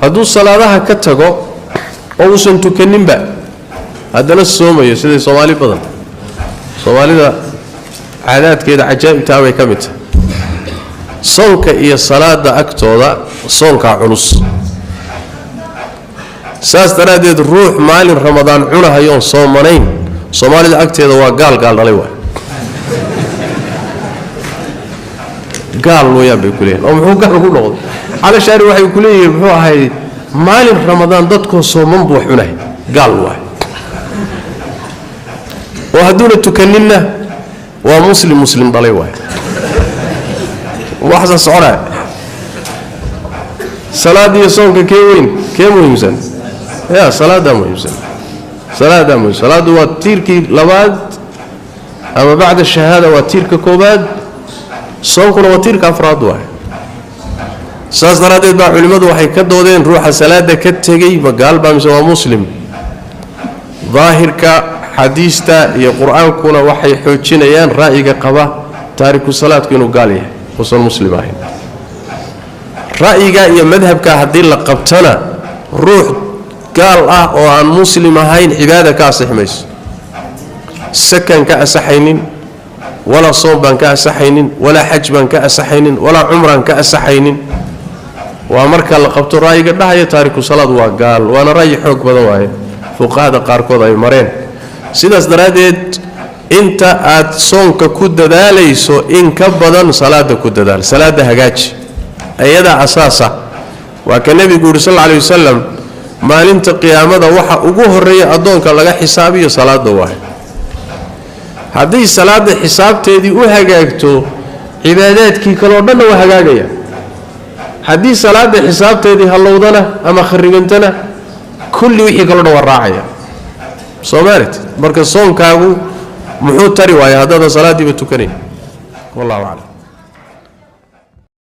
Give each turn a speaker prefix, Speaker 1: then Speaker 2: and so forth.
Speaker 1: Hadduu salaadaha ka tago oo uusan tukaninba haddana soomayo, siday Soomaali badan, Soomaalida caadaadkeeda cajaa'ibtaa bay ka mid tahay, soonka iyo salaada agtooda soonkaa culus. Saas daraaddeed ruux maalin Ramadaan cunahayoon soomanayn Soomaalida agteeda waa gaal, gaal dhalay, waay gaal weyaan bay ku leeyihin. Oo muxuu gaal ku noqday? Calashaari waxay ku leeyihiin muxuu ahay maalin Ramadaan dadkoo sooman buu wax cunahay, gaal waay. Oo hadduuna tukaninna waa muslim, muslim dhalay waay. Waxsa soconaya salaad iyo soonka kee weyn, kee muhiimsan? Ya salaadaa muhiimsan, salaadaa muhiimsan. Salaaddu waa tiirkii labaad ama bacda shahaada waa tiirka koobaad, soonkuna waa tiirka afraad waay. Saas daraaddeed baa culimmadu waxay ka doodeen ruuxa salaada ka tegey ma gaal baa mise waa muslim. Daahirka xadiista iyo qur-aankuna waxay xoojinayaan ra'yiga qaba taariku salaadku inuu gaal yahay, uusan muslim ahayn. Ra'yiga iyo madhabka haddii la qabtana ruux gaal ah oo aan muslim ahayn cibaada ka asixi mayso, sakan ka asaxaynin, walaa soom baan ka asaxaynin, walaa xaj baan ka asaxaynin, walaa cumraan ka asaxaynin. Waa marka la qabto ra'yiga dhahaya taariku salaad waa gaal, waana ra'yi xoog badan waaye, fuqahada qaarkood ay mareen. Sidaas daraaddeed inta aad soonka ku dadaalayso in ka badan salaada ku dadaal, salaada hagaaji, iyadaa asaasa. Waa ka nebigu yidhi sal alla alay wasalam, maalinta qiyaamada waxa ugu horreeya addoonka laga xisaabiyo salaada waaye. Hadday salaada xisaabteedii u hagaagto cibaadaadkii kaleo dhanna waa hagaagaya, haddii salaada xisaabteedii hallowdana ama kharibantana kulli wixii kaloo dhan waa raacaya. Soomaalit marka soonkaagu muxuu tari waaya haddaadan salaadiiba tukanayn? Wallahu aclam.